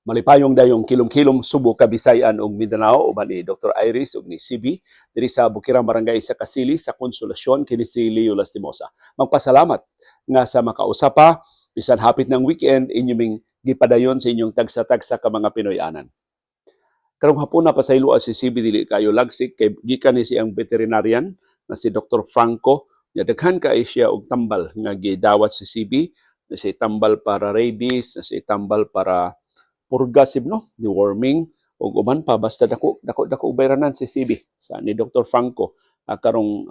Malipayong dayong kilom-kilom Subo, Kabisayan ug Mindanao uban ni Dr. Iris ug ni CB diri sa Bukirang Barangay sa Kasili sa Konsolasyon. Kini si Leo Lastimosa. Magpasalamat nga sa makausap pa bisan hapit ng weekend, inyo ming gipadayon sa inyong tagsa-tagsa ka mga Pinoy-anan. Karong hapon na pasayloa si CB, dili kayo lagsik kay gikan ni siyang veterinarian nga si Dr. Franco. Nya daghan kay siya og tambal nga gidawat si CB, na si tambal para rabies, na si tambal para purga sib, no, deworming ug uban pa. Basta dako dako dako bayranan si CB sa ni Dr. Franco karong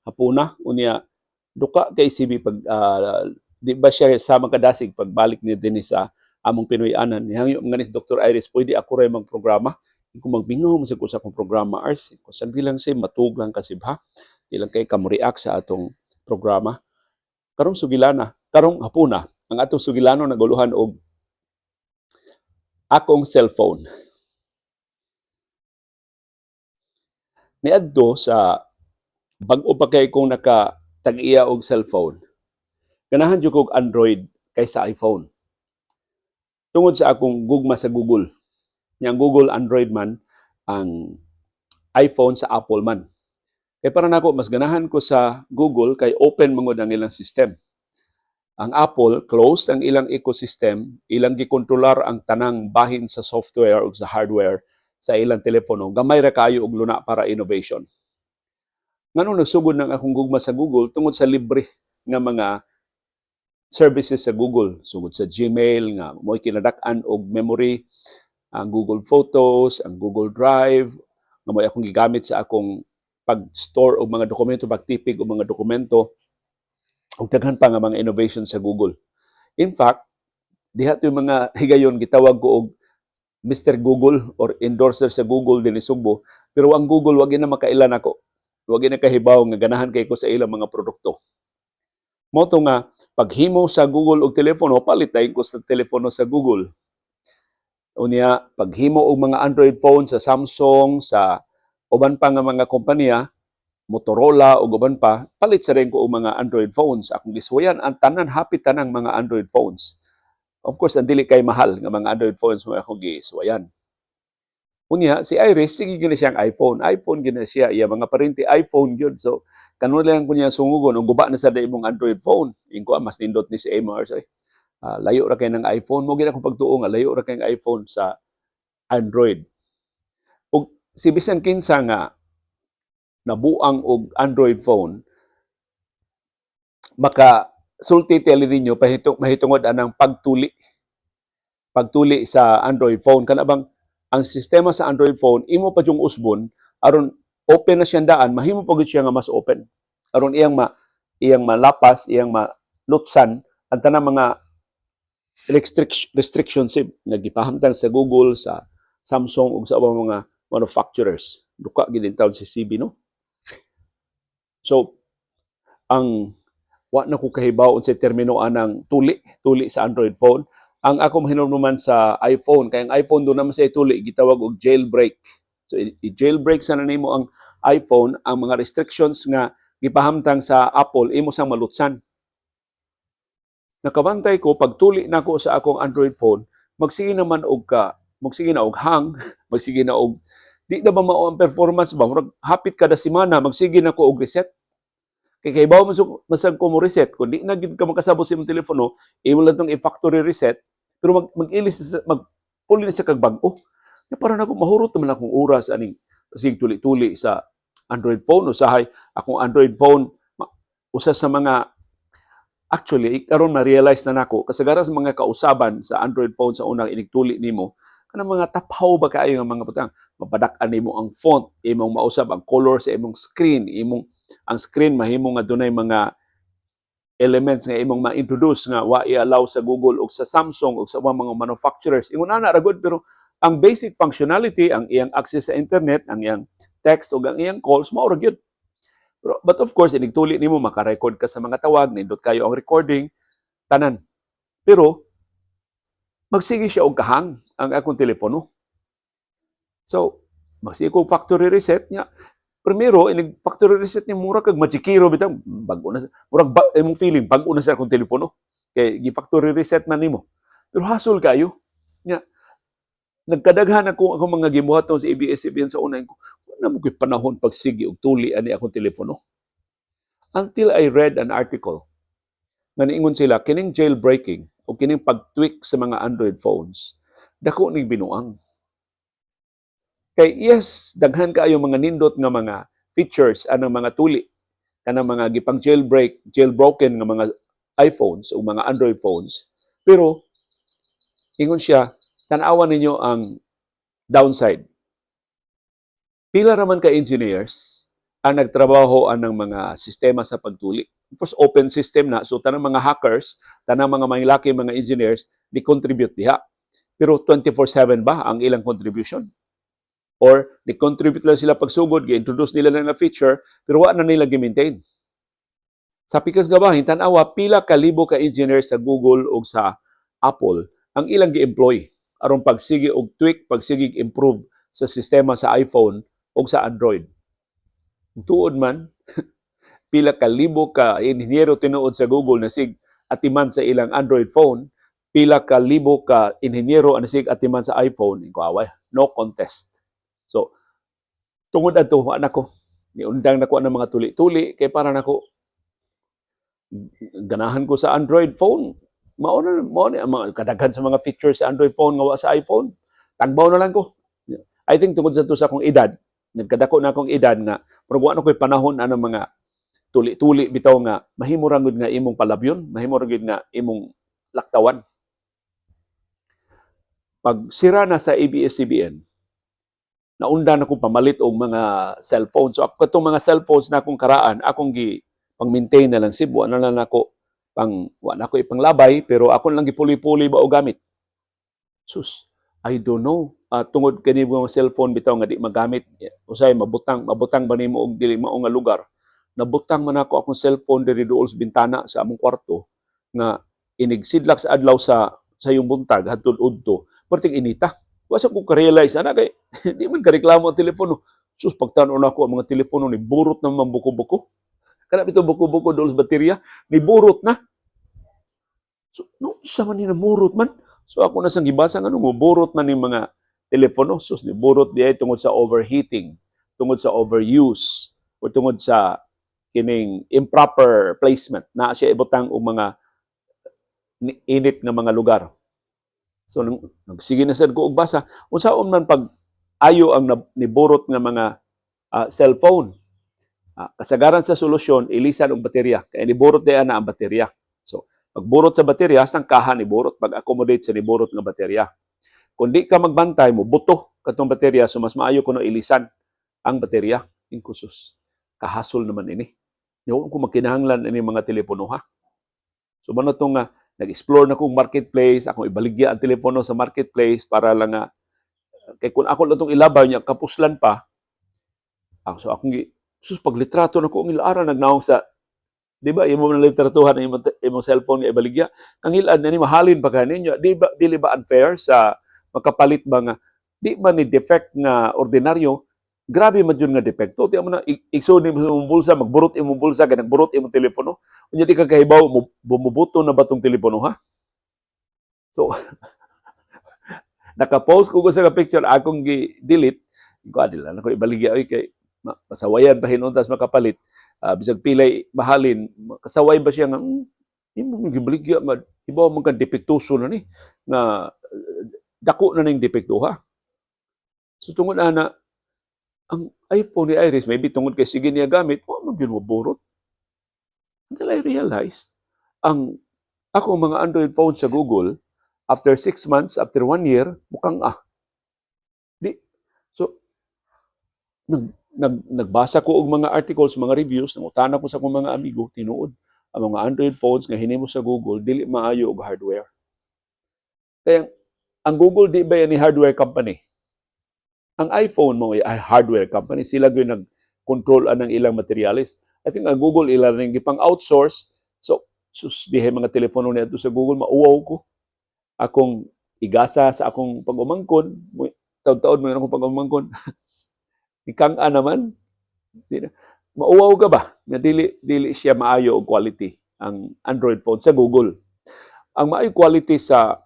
hapuna. Unya duka kay CB pag di ba siya sama kadasig pagbalik ni dinhi sa among Pinoy-anan. Nihangyo nga ni si Dr. Iris, pwede ako ray magprograma. Kung magbingaw mo sa ko sa akong programa ars kung sagdi lang say matug lang kasi ha, di lang kay ka react sa atong programa. Karong sugilana, karong hapuna, ang atong sugilano naguluhan og akong cellphone. Niadto sa bag-o pa kay kong naka tag-iya og cellphone, ganahan jud kog Android kaysa iPhone. Tungod sa akong gugma sa Google. Nya ang Google Android man, ang iPhone sa Apple man. Kay para nako mas ganahan ko sa Google kay open man ang ilang system. Ang Apple, closed ang ilang ecosystem, ilang gikontrolar ang tanang bahin sa software ug sa hardware sa ilang telepono. Gamay ra kayo og luna para innovation. Ngano nagsugod ng akong gugma sa Google? Tungod sa libre nga mga services sa Google, sugod sa Gmail nga mo'y kinadak-an og memory, ang Google Photos, ang Google Drive nga mo'y akong gigamit sa akong pag-store og mga dokumento, pagtipig og mga dokumento, ug daghan pa nga mga innovation sa Google. In fact, diha to yung mga higayon gitawag ko og Mr. Google or endorser sa Google dinhi Sugbo, pero ang Google wag na makailan ako. Wag na kahibaw nga ganahan kay ko sa ilang mga produkto. Mao to nga paghimo sa Google og telepono, palit dayon ko sa telepono sa Google. Unya paghimo og mga Android phone sa Samsung, sa uban pa nga mga kompanya, Motorola ug uban pa, palit sa rin ko og mga Android phones. Akong gisuwayan ang tanan, hapit tanang mga Android phones. Of course, ang dili kay mahal nga mga Android phones mo akong gisuwayan. Unya, si Iris, sige gyud na siyang iPhone. iPhone gyud na siya. Iya mga parente, iPhone gyud. So, kanon lang ko niya sungugon, ug guba na sa imong Android phone. Ingko, mas nindot ni si Amar. So, layo ra kay ng iPhone. Mo gyud akong pagtuo nga layo ra kay iPhone sa Android. Ug si bisan kinsa nga nabuang og Android phone, maka sulti tele ninyo mahitungod anang pagtuli sa Android phone. Kana bang ang sistema sa Android phone imo pa yung usbon aron open na siyang daan, mahimo pa gyud siya nga mas open aron iyang malapas, iyang malutsan ang tanang mga restrictions nga gipahamtang sa Google, sa Samsung ug sa ubang mga manufacturers. Duka gid taon si CB, no? So ang wa na ko kahibaw unsay termino anang tuli tuli sa Android phone. Ang ako mahinumduman sa iPhone, kay ang iPhone do naman sa tuli, gitawag og jailbreak. So i-jailbreak sa na nimo ang iPhone, ang mga restrictions nga gipahamtang sa Apple imo sang malutsan. Nakabantay ko pagtuli nako sa akong Android phone, magsige naman og ka magsige na og hang, magsige na og di na ba mao ang performance ba, murag hapit kada semana magsige na ko og reset. Kay kahibaw man masag ko mo reset, kung di na gid ka makasabot sa imong telepono, imo lang tong i-factory reset, pero mag-ilis mag puli na sa kag bag-o. Ya, para nako mahurot naman akong oras aning sig tuli-tuli sa Android phone. Usahay akong Android phone, usa sa mga, actually karon na-realize na nako, kasagaran sa mga kausaban sa Android phone sa unang inigtuli nimo, kanang mga taphaw ba kaayo nga mga butang, mapadak-an nimo ang font, imong mausab ang color sa imong screen, imong ang screen mahimo nga dunay mga elements nga imong ma-introduce nga wa i-allow sa Google o sa Samsung o sa ubang mga manufacturers. Ingon ana ra gud, pero ang basic functionality, ang iyang access sa internet, ang iyang text ug ang iyang calls, mao ra gyud. Pero, but of course, inigtuli nimo maka-record ka sa mga tawag, nindot kayo ang recording, tanan. Pero magsige siya og kahang ang akong telepono. So, magsige ko factory reset niya. Primero, inig factory reset niya, mura kag magikiro bitaw, bag-o na murag ba, imong feeling bag-o na sa akong telepono. Kay gi factory reset man nimo. Pero hasol kayo. Nya, Nagkadaghan ako akong mga gibuhaton sa ABS-CBN sa una ko, wala mo ko'y panahon pagsigi og tuli ani akong telepono. Until I read an article nga niingon sila kining jailbreaking o kining pag-tweak sa mga Android phones, dako ning binuang. Kay yes, daghan kaayo mga nindot nga mga features anang mga tuli kanang mga gipang jailbreak, jailbroken nga mga iPhones o mga Android phones. Pero ingon siya, tan-awan ninyo ang downside. Pila raman ka engineers ang nagtrabaho anang mga sistema sa pagtuli? Of course, open system na. So, tanang mga hackers, tanang mga manghilaki, mga engineers, ni contribute diha. Pero 24/7 ba ang ilang contribution? Or ni contribute lang sila pagsugod, gi-introduce nila lang nga feature, pero wa na nila gi-maintain. Sa pikas nga bahin, tan-awa pila ka libo ka engineers sa Google o sa Apple ang ilang gi-employ aron pagsige og tweak, pagsige improve sa sistema sa iPhone o sa Android. Tuod man, pila ka libo ka inhinyero tinuod sa Google na sig atiman sa ilang Android phone, pila ka libo ka inhinyero ang sig atiman sa iPhone, ingon ko, no contest. So, tungod adto, wa nako niundang nako ang mga tuli-tuli kay para nako ganahan ko sa Android phone. Mao na mao ni ang mga kadaghan sa mga features sa Android phone nga wa sa iPhone. Tagbaw na lang ko. I think tungod sa to sa akong edad, nagkadako na akong edad nga pero wa na ko'y panahon anang mga tuli-tuli bitaw nga mahimo ra gud nga imong palabyon, mahimo ra gud nga imong laktawan. Pag sira na sa ABS-CBN, naunda na ko pamalit og mga cellphone. So ako katong mga cellphones na akong karaan, akong gi pang-maintain na lang sib, wa na lang nako pang wa na ko ipanglabay, pero ako lang gipuli-puli ba og gamit. Sus, I don't know. Tungod kani mga cellphone bitaw nga di magamit, usay mabutang mabutang ba nimo og dili mao nga lugar. Nabutang man ako akong cellphone diri duol sa bintana sa among kwarto nga inigsidlak sa adlaw sa yung buntag hantod udto, perting inita. Wa sa ko ka-realize ana kay di man kareklamo ang telepono. Sus, pagtan-aw nako ang mga telepono ni burot na man buko-buko. Kana bitaw buko-buko duol sa baterya, ni burot na. So, no, sa man ni namurot man. So ako na sang gibasa nga mo burot man ni mga telepono. Sus, ni burot diay tungod sa overheating, tungod sa overuse, o tungod sa kining improper placement na siya ibutang og mga init nga mga lugar. So nung nagsige na sad ko og basa, unsaon man pag ayo ang niburot nga mga cellphone? Kasagaran sa solusyon, ilisan og baterya. Kay niburot diay na ang baterya. So, pagburot sa baterya, sang kaha ni burot, pag-accommodate sa niburot nga baterya. Kung di ka magbantay mo, buto katong baterya, so mas maayo kuno ilisan ang baterya. Inkusus. Kahasol naman ini. Yung kung magkinahanglan ini mga telepono ha. So mao na tong nga nag-explore na kong marketplace, akong ibaligya ang telepono sa marketplace para lang nga kay kung ako lang tong ilabay niya kapuslan pa. So akong sus, paglitrato na ko ang ilaara nagnaong sa, di ba, imo na litratuhan ang imong cellphone nga ibaligya kang ilad na ni mahalin pa kaninyo, di ba? Dili ba unfair sa makapalit ba nga di ba ni defect nga ordinaryo, grabe man jud nga depekto? Ti mo na igsoon nimo sa imong bulsa, magburot imong bulsa kay nagburot imong telepono, unya di ka kahibaw bumubuto na ba tong telepono ha. So naka-post ko sa picture, akong gi-delete ko adil na ko ibaligya oy kay masawayan pa hinuon tas makapalit. Bisag pilay mahalin, kasaway ba siya nga imo gibaligya nga hibaw man ka depektuso na ni nga dako na ning depekto ha. So tungod ana ang iPhone ni Iris, maybe tungod kay sige niya gamit, wa man gyud moburot. Until I realized ang ako mga Android phone sa Google, after 6 months, after one year, mukhang di. So nag nagbasa ko og mga articles, mga reviews, nangutana ko sa akong mga amigo, tinuod ang mga Android phones nga hinimo sa Google dili maayo og hardware. Kaya ang Google di ba yan ni hardware company? Ang iPhone mo ay hardware company, sila gyud nag-control anang ilang materials. I think ang Google ila rin gipang outsource. So sus, dihay mga telepono niya sa Google, mauwaw ko. Akong igasa sa akong pag-umangkon, taod-taod mo yun akong pag-umangkon. Ikang naman, di na. Mauwaw ka ba? Nga dili siya maayo og quality ang Android phone sa Google. Ang maayo quality sa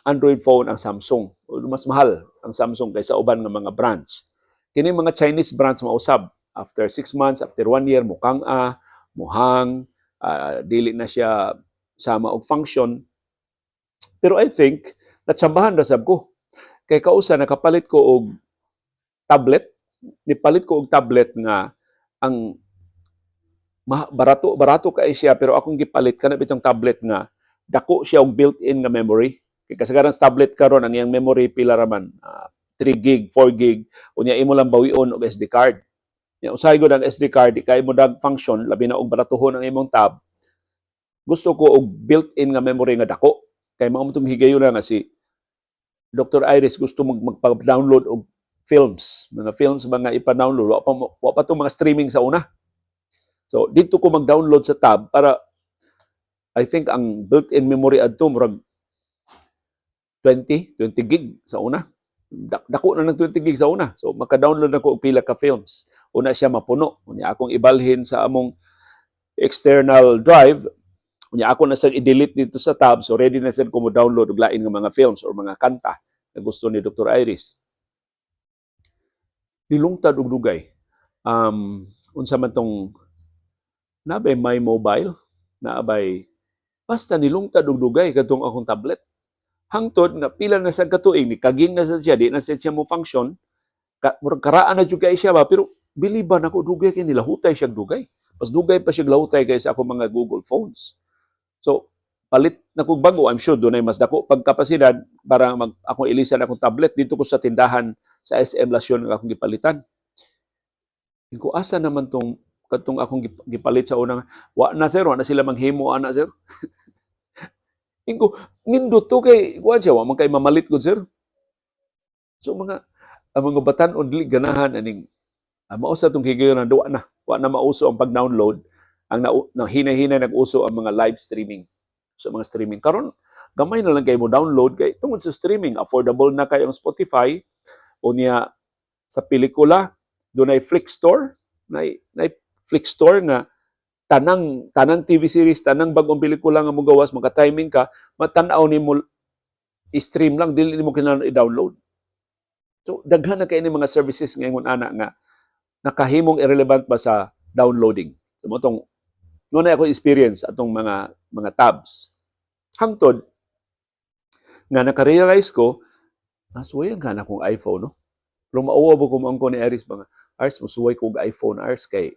Android phone ang Samsung. Mas mahal. ang Samsung kaysa uban nga mga brands. Kini mga Chinese brands mausab after 6 months, after 1 year, mukang a, muhang, dili na siya sama og function. Pero I think natsambahan ra sab ko. Kay kausa nakapalit ko og tablet, nipalit ko og tablet nga ang barato barato kay siya, pero akong gipalit kana bitong tablet nga dako siya og built-in nga memory. Kay kasagaran sa tablet karon, ang iyang memory pila ra man, 3 gig, 4 gig, unya imo lang bawion og SD card. Nya usahay gud ang SD card di kay mo dag function, labi na og baratuhon ang imong tab. Gusto ko og built-in nga memory nga dako. Kay mao tong higayon nga si Dr. Iris gusto magpa-download og films, mga films mga ipa-download, wa pa tong mga streaming sa una. So dito ko mag-download sa tab para I think ang built-in memory adto murag 20, 20 gig sa una. Dako na ng 20 gig sa una. So maka-download na ko og pila ka films. Una siya mapuno. Unya akong ibalhin sa among external drive. Unya ako na sa i-delete dito sa tab, so ready na sad ko mo download og lain nga mga films or mga kanta na gusto ni Dr. Iris. Nilungtad og dugay. Unsa man tong nabay My Mobile, naabay, basta nilungtad og dugay kadtong akong tablet. Hangtod nga pila na sa katuig ni kaging na sa siya, di na sad siya mo function. Murag karaan na jud kay siya ba, pero biliban ako dugay kay nilahutay siya dugay. Mas dugay pa siya lahutay kaysa ako mga Google phones. So palit na kog bago, I'm sure dunay mas dako pagkapasidad para mag akong ilisan akong tablet. Dito ko sa tindahan sa SM Lasyon nga akong gipalitan. Ko asa naman tong katong akong gipalit sa unang, wa na, sir, wa na sila manghimo ana, sir. Ingo nindot to kay kuan siya, wa man kay mamalit gud, sir. So mga ang mga batan-on dili ganahan aning mao sa tong higayon na duwa na wa na mauso ang pag-download, ang na hinay-hinay nag-uso ang mga live streaming. So mga streaming karon gamay na lang kay mo download kay tungod sa streaming, affordable na kay ang Spotify. Unya sa pelikula dunay Flick Store, nay Flick Store nga tanang tanang TV series, tanang bag-ong pelikula nga mogawas, maka-timing ka, matan-aw nimo, i-stream lang, dili nimo kinahanglan i-download. So daghan na kay ni mga services ngayon ana nga nakahimong irrelevant ba sa downloading. So mo tong na ako experience atong mga tabs. Hangtod nga naka-realize ko, nasuwayan ka na akong iPhone, no? Pero mauwa ko mo ni Iris ba nga, "Ars, musuway ko og iPhone, Ars, kay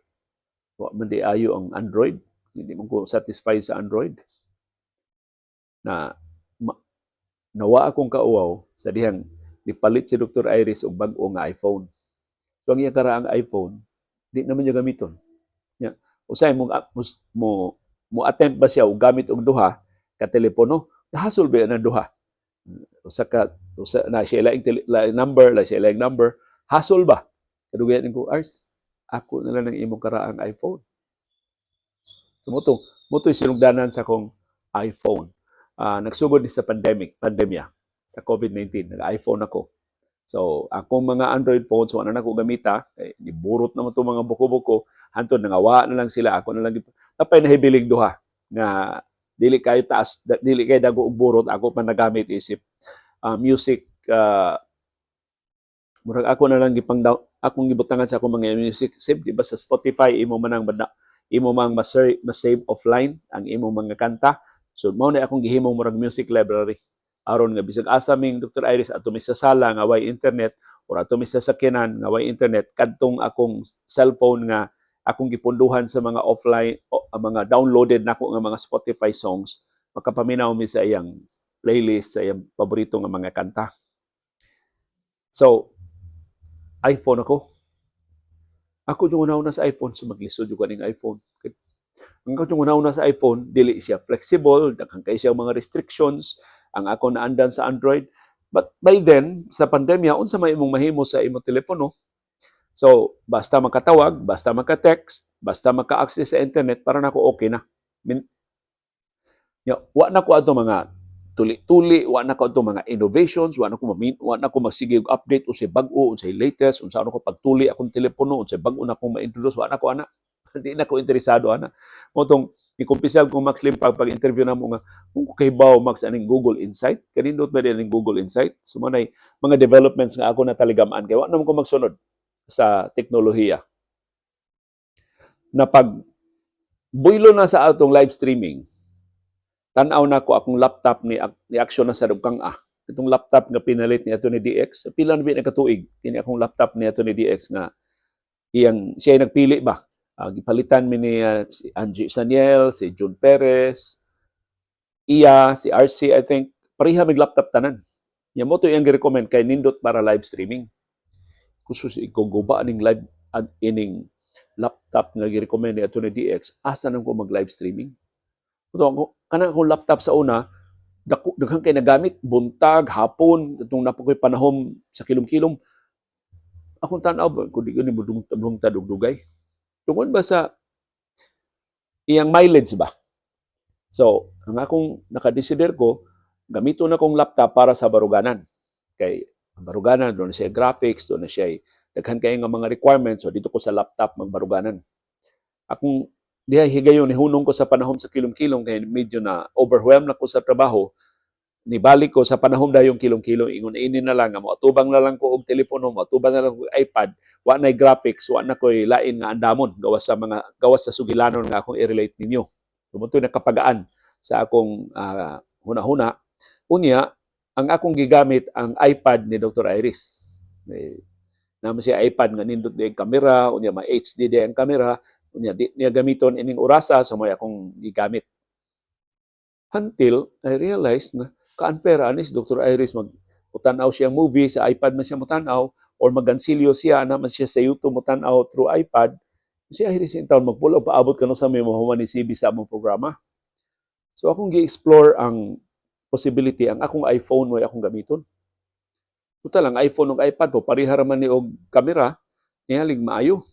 wa man di ayo ang Android. Hindi mo ko satisfied sa Android." Na nawa akong kauwaw sa dihang nipalit si Dr. Iris og bag-o nga iPhone. So ang iyang karaang iPhone, di naman niya gamiton. Ya, usay mo mo mo attempt ba siya og gamit og duha ka telepono, hasol ba ang duha? Usa ka usa na siya laing laing number, la siya laing number, hasol ba? Kadugayan ko, "Ars, ako na lang ng imong karaang iPhone." So mo to sinugdanan sa akong iPhone. Nagsugod ni sa pandemic, pandemya, sa COVID-19, nag-iPhone ako. So, akong mga Android phones, wala na ko gamita, kay niburot naman to mga buko-buko, hantod nangawa na lang sila, ako na lang, napay nahibiling duha, nga dili kayo taas, dili kayo dago og burot, ako pa nagamit isip music, murag ako na lang gipang akong gibutangan sa akong mga music save, di ba sa Spotify imo man ang imo mang ma-save offline ang imong mga kanta. So mao na akong gihimong murag music library aron nga bisag asa ming Dr. Iris, ato mi sa sala nga way internet or ato mi sa sakyanan nga way internet, kadtong akong cellphone nga akong gipunduhan sa mga offline o, ang mga downloaded nako nga mga Spotify songs, makapaminaw mi sa iyang playlist, sa iyang paborito nga mga kanta. So iPhone ako. Ako yung una sa iPhone, so maglisod yung kaning iPhone. Kay ang ako yung una sa iPhone, dili siya flexible, daghan kay siya mga restrictions, ang ako naandan sa Android. But by then, sa pandemya, unsa may imong mahimo sa imong telepono? So, basta makatawag, basta maka-text, basta maka-access sa internet, para nako okay na. Ya, wa na ko ato mga tuli-tuli, wa na ko ato mga innovations, wa na ko magsige og update unsay bag-o, unsay latest, unsa ano ko pagtuli akong telepono, unsay bag-o na akong ma-introduce, wa na ko ana. Di na ko interesado ana. Mao tong gikumpisal ko Max Limpag pag interview namo nga kung ko kahibaw, Max, aning Google Insight, kanindot ba aning Google Insight? So mao nay mga developments nga ako nataligaman kay wa naman ko magsunod sa teknolohiya. Na pag buylo na sa atong live streaming, tan-aw na ko akong laptop ni action na sa dugkang ah. Itong laptop nga pinalit ni ato ni DX, pila na bi katuig kini akong laptop ni ato ni DX nga iyang siya ay nagpili ba? Gipalitan mi ni si Angie Saniel, si June Perez, iya, si RC, I think, pareha mig laptop tanan. Ya mao to iyang gi-recommend kay nindot para live streaming. Kusus ikaw guba aning live ad ining laptop nga gi-recommend ni ato ni DX, asa nang ko mag live streaming? Ito ako, kanang akong laptop sa una, dako daghan kay nagamit, buntag, hapon, itong napokoy panahon sa kilom-kilom. Akong tan-aw ba, kung di ko ni budung og dugay. Tungod ba sa iyang mileage ba? So, ang akong nakadesider ko, gamito na kong laptop para sa baruganan. Kay ang baruganan, doon na siya graphics, doon na siya daghan kay nga mga requirements, so dito ko sa laptop magbaruganan. Akong diha higayon nihunong ko sa panahon sa kilom-kilom kay medyo na overwhelmed na ko sa trabaho, nibalik ko sa panahon dayong kilom-kilom, ingon ini na lang nga moatubang na lang ko og telepono, moatubang na lang ko og iPad, wa nay graphics, wa na koy lain nga andamon gawas sa mga gawas sa sugilanon nga akong i-relate ninyo. Tumutoy nakapagaan sa akong huna-huna. Unya, ang akong gigamit ang iPad ni Dr. Iris. May naman siya iPad nga nindot di ang kamera, unya ma HD di ang kamera, unya di niya gamiton ining orasa, so may akong gigamit. Until I realized na ka-unfair anis Dr. Iris, mag mutan-aw siya movie sa iPad man siya mutan-aw or maggansilyo siya na man siya sa YouTube mutan-aw through iPad. Si Iris in town magpulaw paabot kanu sa may mahuman ni CB sa among programa. So akong gi-explore ang possibility ang akong iPhone mo akong gamiton. Total, ang iPhone ug iPad po pareha ra man ni og kamera, tingalig maayo.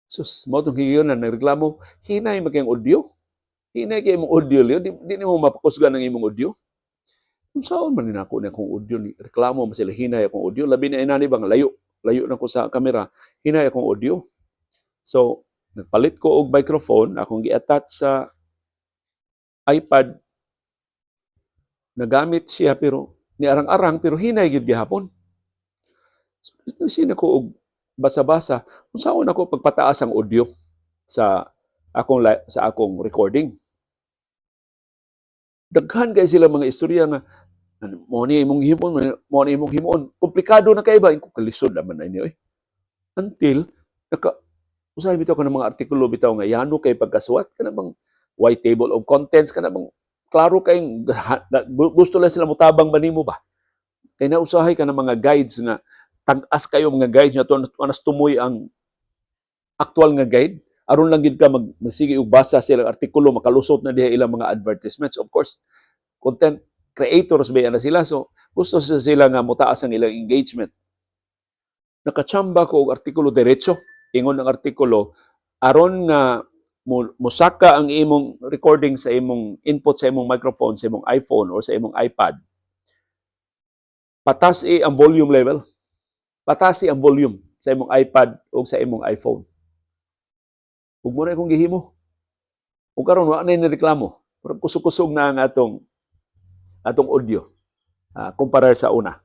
Sus, mao tong higayon na nagreklamo, hinay man kayong audio. Hinay kay imong audio, Leo, di nimo mapakusgan ang imong audio. Kung saan man ni nako ni akong audio ni reklamo man sila hinay akong audio, labi na inani bang layo, layo na ko sa kamera, hinay akong audio. So, nagpalit ko og microphone, akong gi-attach sa iPad, nagamit siya pero niarang-arang pero hinay gyud gihapon. So, sino ko og basa-basa kung saan ako pagpataas ang audio sa akong recording. Daghan kay sila mga istorya nga mo ni imong himon, mo ni imong himon. Komplikado na kay ba? Ko kalisod naman na inyo eh. Until naka usahay bitaw ka ng mga artikulo bitaw nga yano kay pagkasuwat kana bang white table of contents, kana bang klaro kay gusto lang sila motabang ba nimo ba? Kay nausahay ka ng mga guides nga tag-as kayo mga guides nga anas tumoy ang actual nga guide aron lang gid ka magsige og basa silang artikulo, makalusot na diha ilang mga advertisements. Of course, content creators ba na sila, so gusto sa sila nga motaas ang ilang engagement. Nakachamba ko og artikulo diretso, ingon ang artikulo, aron nga musaka ang imong recording sa imong input sa imong microphone sa imong iPhone or sa imong iPad, patasi ang volume level, patasi ang volume sa imong iPad o sa imong iPhone. Ug mo na akong gihimo. Ug karon wa na reklamo. Pero kusog-kusog na ang atong audio kumpara sa una.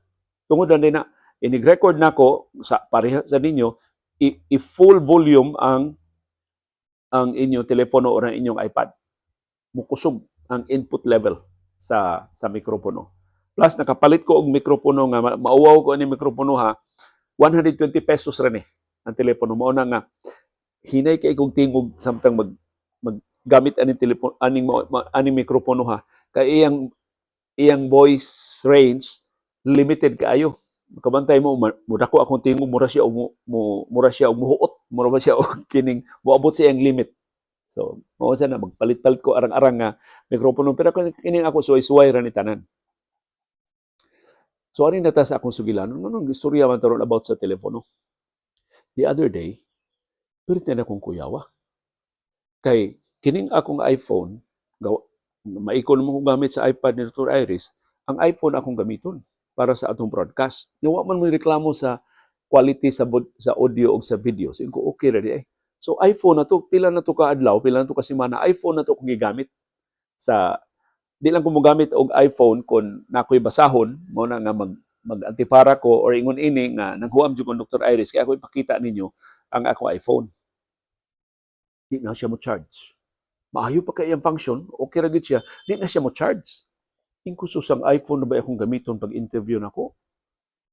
Tungod na din na inig-record nako sa pareha sa ninyo, i-full volume ang inyong telepono o ang inyong iPad. Mukusog ang input level sa mikropono. Plus nakapalit ko og mikropono nga mauwaw ko ani mikropono ha, 120 pesos ra ni ang telepono. Mao na nga hinay kay kong tingog samtang mag maggamit aning telepono, aning mikropono ha, kay iyang voice range limited kaayo. Makabantay mo, mudako akong tingog, mura siya og muhuot, mura ba siya og kining moabot sa iyang limit. So mao sa na magpalit-palit ko arang-arang nga mikropono, pero kining ako suway-suway ra ni tanan. So ari na ta sa akong sugilanon, nganong istorya man taron about sa telepono. The other day, perti na akong kuyawa. Kay kining akong iPhone, maiko naman kong gamit sa iPad ni Dr. Iris, ang iPhone akong gamiton para sa atong broadcast. Yung wa man mo reklamo sa quality sa audio o sa video. So ko okay ra di ay. So iPhone na to, pila na to ka adlaw, pila na to ka semana, iPhone na to akong gigamit sa di lang ko mogamit og iPhone kon nakoy basahon mo na nga mag antipara ko or ingon ini nga nanghuam jud kon Dr. Iris kay ako ipakita ninyo ang akong iPhone. Di na siya mo charge. Maayo pa kay iyang function, okay ra gyud siya, di na siya mo charge. Ingko, ang iPhone na ba akong gamiton pag interview nako?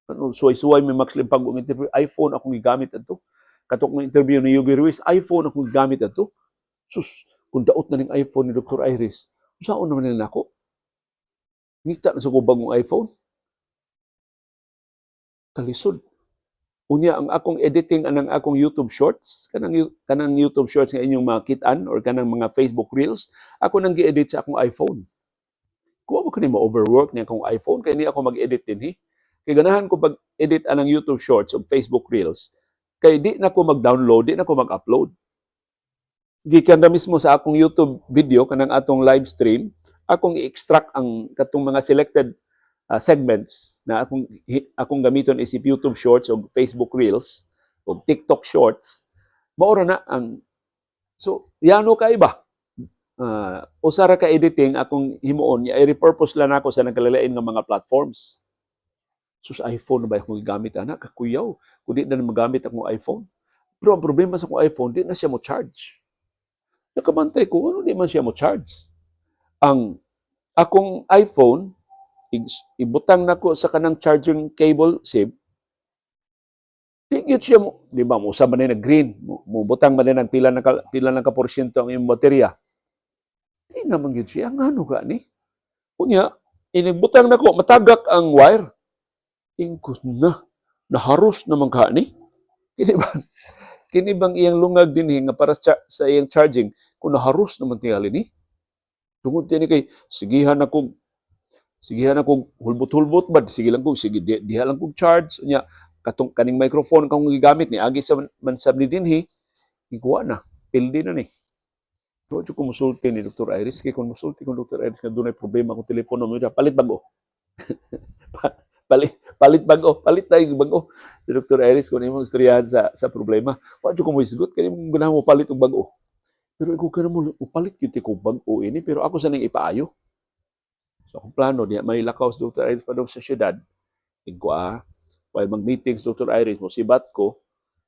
Ano, suway-suway may Max Limpag og interview, iPhone akong gigamit adto. Katok ng interview ni Yogi Ruiz, iPhone akong gigamit adto. Sus, kung daot na ning iPhone ni Dr. Iris, unsaon naman nila nako? Ngita na sa ko bagong iPhone. Kalisod. Unya ang akong editing anang akong YouTube Shorts, kanang YouTube Shorts nga inyong makitaan or kanang mga Facebook Reels, ako nang gi-edit sa akong iPhone. Kuha mo kani ma-overwork ni akong iPhone kay ni ako mag-edit dinhi. Kay ganahan ko pag-edit anang YouTube Shorts o Facebook Reels kay di na ko mag-download, di na ko mag-upload. Gikan na mismo sa akong YouTube video, kanang atong live stream, akong i-extract ang katong mga selected segments na akong gamiton isip YouTube Shorts o Facebook Reels o TikTok Shorts. Mao ra na ang so yano kay ba? Usa ra ka editing akong himuon, i-repurpose lang nako sa nagkalalain nga mga platforms. Sus, iPhone na ba akong gigamit ana? Kakuyaw. Kung di na magamit akong iPhone. Pero ang problema sa akong iPhone, di na siya mo charge. Nakabantay ko, ano di man siya mo charge? Ang akong iPhone, ibutang nako sa kanang charging cable sib, di gyud siya mo, di ba, mo man na green, mo butang man din pila na ka porsyento ang imong baterya. Di naman gyud siya, ngano ka ni? Unya, inigbutang nako, matagak ang wire. Ingkos na, naharos naman ka ni. Kini bang iyang lungag dinhi nga para sa iyang charging, kung naharos naman tingali ni. Tungod dinhi kay sigihan akong hulbot-hulbot ba, sige lang kog sige diha lang kog charge nya katong kaning microphone kang gigamit ni agi sa man sab ni dinhi, ikuha na pildi na ni. Do jud ko musulti ni Dr. Iris kay kung musulti ko Dr. Iris nga dunay problema akong telepono mo, palit bag-o. Palit bag-o, palit tayo bag-o. Si Dr. Iris kung imong istoryahan sa problema, wa jud ko mohisgot kay imong ganahan mo palit og bag-o. Pero ikaw ka mo palit gyud ko bag-o ini, pero ako sa ning ipaayo. So akong plano diha may lakaw sa Dr. Iris padung sa syudad. Ingko while mag-meetings Dr. Iris mo sibat ko,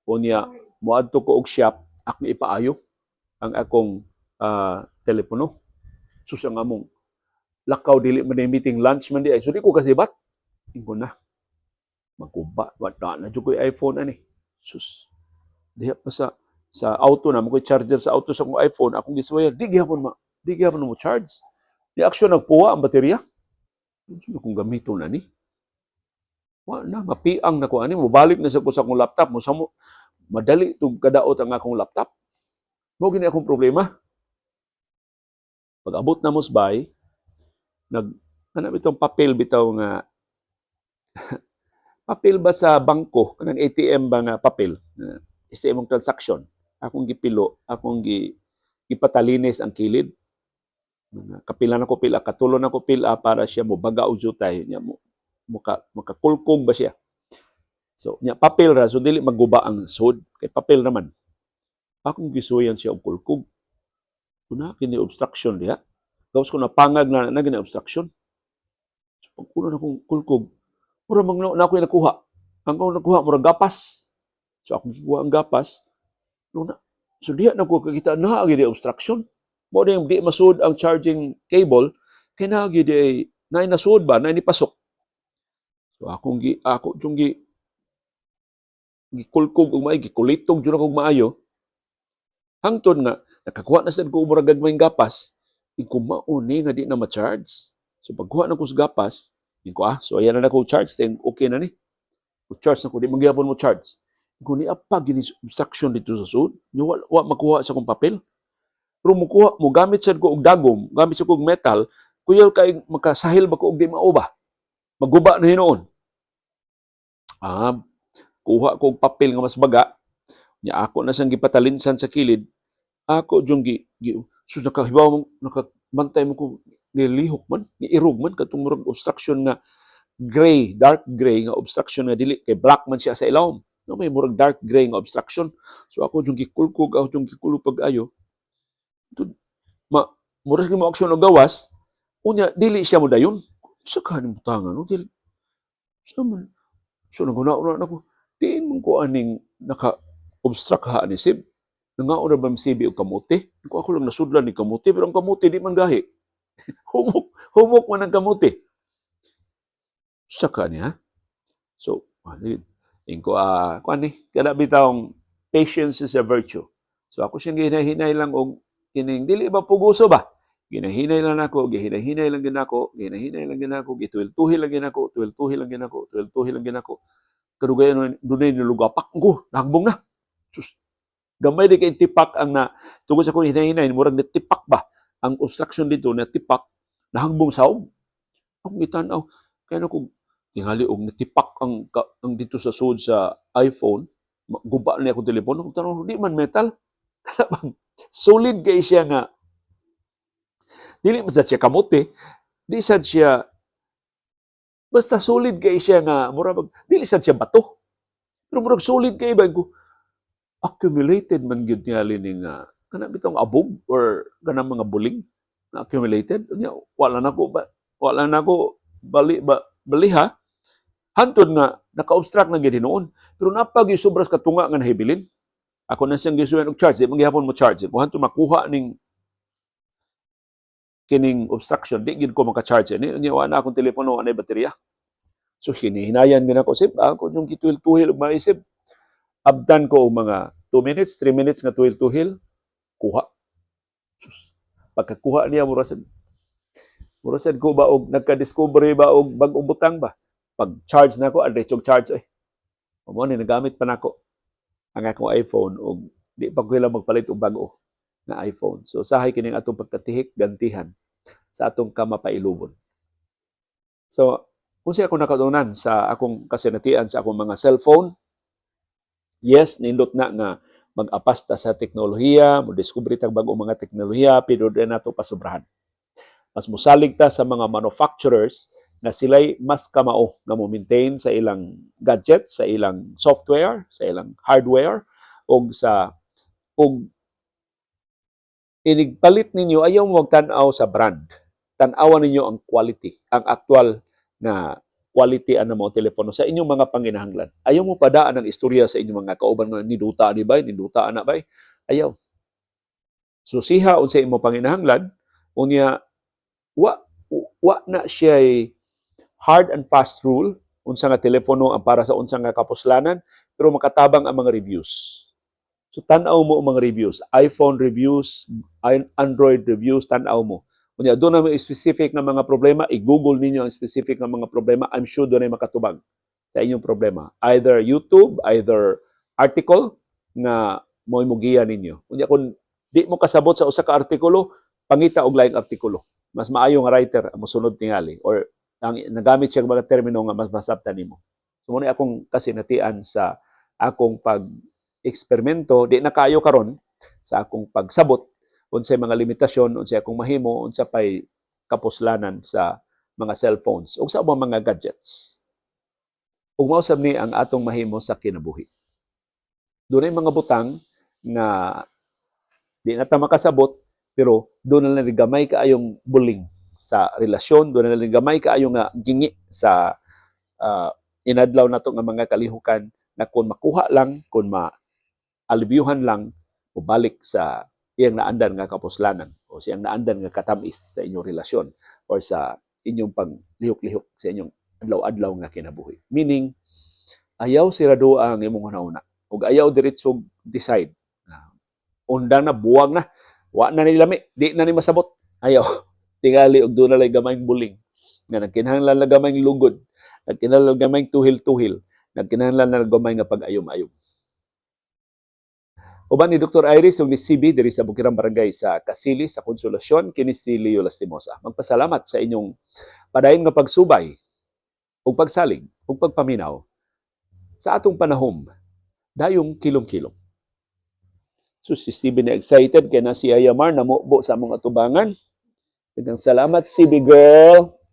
unya moadto ko og shop, akong ipaayo ang akong telepono. Sus, ang among lakaw dili man ni meeting, lunch man di ay. So di ko kasibat. Ingko na. Magkuba, wala na jud ko'y iPhone ani. Sus. Diha pa sa auto na mo ko'y charger sa auto sa akong iPhone, akong gisuwayan, di gihapon mo charge. Di action nagpuwa ang baterya. Ano kung gamiton na ni? Wa na, mapiang na ko ani, mobalik na sa ko sa akong laptop, mo samo madali tug kadaot ang akong laptop. Mao gini akong problema. Pag abot na mo sa bay, nag kanang itong papel bitaw nga papel ba sa bangko, kanang ATM ba nga papel, na isa imong transaction. Akong gipilo, akong gipatalinis ang kilid. Mga kapila na ko pila, katulo na ko pila para siya mo baga og jutay nya mo makakulkog ba siya. So nya papel ra, so dili maguba ang sud kay papel naman. Akong gisuyan siya og kulkog. Kuna kini obstruction diha. Gawas ko napangag na na gini obstruction. So pag una na kong kulkog, mura mang na ako'y nakuha. Ang akong nakuha mura gapas. So akong gikuha ang gapas. No na. So diha na ko kakita na gyud obstruction. Mo di di masud ang charging cable kay naa gyud ay naay nasud ba, naay nipasok. So ako jung gi gikulkog og maayo, gikulitog jud ako og maayo. Hangtod nga nakakuha na sad ko murag gagmayng gapas, iko mao ni nga di na ma-charge. So pagkuha na ko sa gapas, inko so ayan na ko charge, then okay na ni. Ko charge na ko, di man gihapon mo charge. Ko ni apa gini obstruction dito sa sud, nya wa makuha sa akong papel. Pero mukuha, mo gamit sad ko og dagom, gamit sad ko og metal, kuyaw kay makasahil ba ko og di mao ba? Maguba na hinuon. Kuha ko og papel nga mas baga, nya ako na siyang gipatalinsan sa kilid, ako jung gi, gi so nakahibaw mo, nakabantay mo ko nilihok man, niirog man katong murag obstruction nga gray, dark gray nga obstruction nga dili kay black man siya sa ilawom. No, may murag dark gray nga obstruction. So ako yung gikulkog, ako yung gikulog pag-ayo. Ma murag mo aksyon og gawas, unya dili siya mo dayon. Sa kaning butangan, no? Dili. Sa man. So naguna-una na ko, diin man ko aning naka-obstruct ha ni Sib. Nangaon na ba mi CB og kamote? Ko ako lang nasudlan ni kamote, pero ang kamote di man gahi. Humok, humok man ang kamote. Sa kani ha? So, ko kuan ni, kada bitawng patience is a virtue. So ako siyang ginahinay lang og kining dili ba puguso ba? Ginahinay lang nako, gihinay-hinay lang ginako, ginahinay lang ginako, gituil-tuhil lang ginako, tuil-tuhil lang ginako, tuil-tuhil lang ginako. Kadugayan dunay nilugapak ko, nahagbong na. Sus. Gamay di kay tipak ang na tungod sa akong hinahinay, murag natipak ba ang obstruction dito, natipak, nahagbong saog. Akong gitan-aw, kaya na kung tingali og natipak ang dito sa sud sa iPhone, guba na akong telepono. Kung tanong, di man metal. Kana bang solid kay siya nga dili man sad siya kamote, di sad siya basta solid kay siya nga mura bag dili sad siya bato. Pero murag solid kay ba ko accumulated man gyud tingali ni nga kana bitong abog or kanang mga buling na accumulated. Unya wala na ko ba, wala na ko bali ba baliha hantod nga naka-obstruct na gyud hinuon. Pero napag sobras katunga nga nahibilin. Ako na siyang gisuyan og charge, di man gihapon mo charge. Kung hantod makuha ning kining obstruction, di gid ko maka-charge ini. Unya wa na akong telepono, anay baterya. So hinihinayan gid ako sib, ako yung gituhil-tuhil og maisip. Abdan ko og mga 2 minutes, 3 minutes nga tuhil-tuhil, kuha. Sus, pagkakuha niya mura sad ko ba og nagka-discovery ba og bag-ong butang ba. Pag charge na ako, diretso charge oy. Mao ni nagamit pa nako ang akong iPhone og di pa ko lang magpalit og bag-o nga iPhone. So sahay kining atong pagkatihik gantihan sa atong kamapailubon. So kung siya ako nakatunan sa akong kasinatian sa akong mga cellphone, yes, nindot na nga mag-apas ta sa teknolohiya, mo discover tag bag-ong mga teknolohiya, pero di nato pasubrahan. Mas musalig ta sa mga manufacturers na sila'y mas kamao nga mo maintain sa ilang gadget, sa ilang software, sa ilang hardware, og sa og inigpalit ninyo, ayaw mo magtan-aw sa brand. Tan-awan ninyo ang quality, ang actual nga quality ang mga telepono sa inyong mga panginahanglan. Ayaw mo padaan ang istorya sa inyong mga kauban nga niduta ni bay, niduta ana bay. Ayaw. Susiha unsa imo panginahanglan, unya wa na siya hard and fast rule unsa nga telepono ang para sa unsa nga kapuslanan, pero makatabang ang mga reviews. So tan-aw mo ang mga reviews, iPhone reviews, Android reviews, tan-aw mo. Unya doon na may specific nga mga problema, i-Google ninyo ang specific nga mga problema, I'm sure doon ay makatubag sa inyong problema. Either YouTube, either article nga mo'y mugiya ninyo. Unya kung di mo kasabot sa usa ka artikulo, pangita og laing artikulo. Mas maayo nga writer ang mosunod tingali or ang nagamit siya og mga termino nga mas masabtan nimo. So mao akong kasinatian sa akong pag eksperimento, di na kayo karon sa akong pagsabot unsay mga limitasyon, unsay akong mahimo, unsa pay kapuslanan sa mga cellphones ug sa ubang mga gadgets. Ug mao sab ni ang atong mahimo sa kinabuhi. Dunay mga butang nga di na ta makasabot, pero doon na lang gamay kaayong buling sa relasyon, doon na lang gamay kaayo nga gingi sa inadlaw nato nga mga kalihukan na kung makuha lang, kung ma alibyuhan lang, mobalik sa iyang naandan nga kapuslanan o siyang naandan nga katamis sa inyong relasyon or sa inyong paglihok-lihok sa inyong adlaw-adlaw nga kinabuhi. Meaning, ayaw sirado ang imong hunahuna ug ayaw diretso decide. Undang na, buwang na, wa na ni lami, di na ni masabot. Ayaw. Tingali og doon na lang gamayng buling nga nagkinahanglan lang gamayng lugod, nagkinahanglan gamayng tuhil-tuhil, nagkinahanglan lang gamay nga pag-ayom-ayom. Uban ni Dr. Iris ug ni CB diri sa Bukirang Barangay sa Kasili sa Konsolasyon, kini si Leo Lastimosa. Magpasalamat sa inyong padayon nga pagsubay ug pagsalig ug pagpaminaw sa atong panahom dayong kilom-kilom. So si Steven na excited kay na si Ayamar namubo sa among atubangan. Daghang salamat, CB girl.